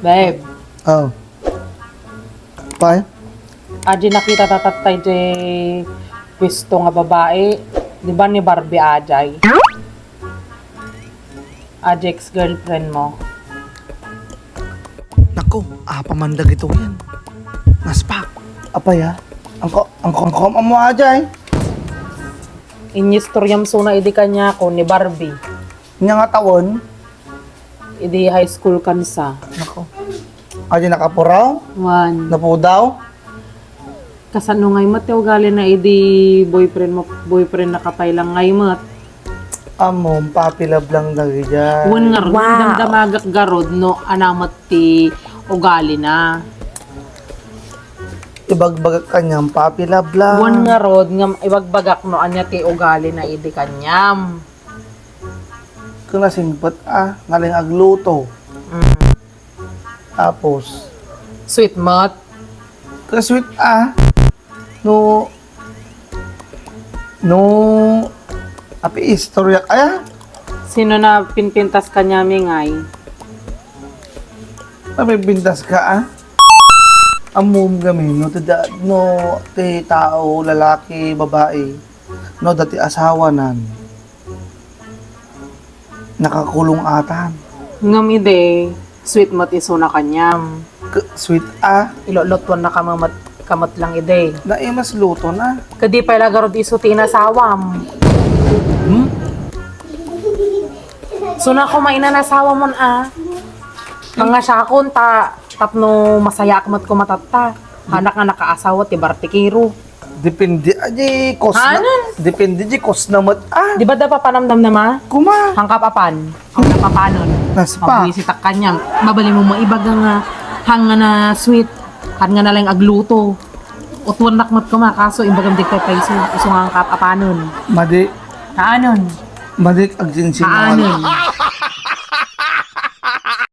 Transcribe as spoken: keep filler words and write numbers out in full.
Babe. Oh. Pay? Adi nakita ta tattay di pwesto nga babae. Di ba ni Barbie ajay? Adi ex-girlfriend mo. Nako, apa man dagito yan? Naspak. Apay, ah? Angko, angko, angko, amo ajay. Inyistoriam suna idi kaniako ni Barbie. Nya nga taon? Idi high school kansa. Nako. Adi nakapuraw? Wan. Napudaw? Kasano ngay met ti ugali na idi boyfriend mo, boyfriend na ka pay lang ngay met? Amo, papi love lang dagijay. Wan ngarud, Wow. damdamagak garud no ania met ti ugali na. Ibagbagak kaniam, papi love lang. Wan ngarud, ngam ibagbagak no ania ti ugali na idi kaniam. Kung nasingpet a, naling agluto. Mm. Tapos? Sweet met? Ka-sweet a. No, no, api istorya kaya? Sino na pinpintas kaniami ngay? Napipintas ka, ah? Ammom kami, no, ti da-, no, ti tao, lalaki, babae, no, dati asawa nan. Nakakulong atan. Ngem idi, sweet met isuna kaniam. K-, sweet a. Ilulutuan na ka met, ka met lang idi. Naimas luto na. Kadi pay la garud isu ti inasawam. Hmm? Suna ko mainan asawamon a. Ang asakon ta tapno masayaak met ko matatta. Anak nga nakaasawa ti bartikero. Depende, ah, di kosna. Anan? Depende di kosna met, ah. Di ba da papanamnam na ma? Kuma. Hangkap apan? Hangkap apanon? Naspa. Mabuisitak kaniam. Mabalin mo maibaga nga, hang nga na sweet, han nga nalang agluto. Utuan nak met kuma, kaso imbagam di pay paiso, isu nga hangkap apanon. Madi. Anon? Madi agsinsingawan. Anon?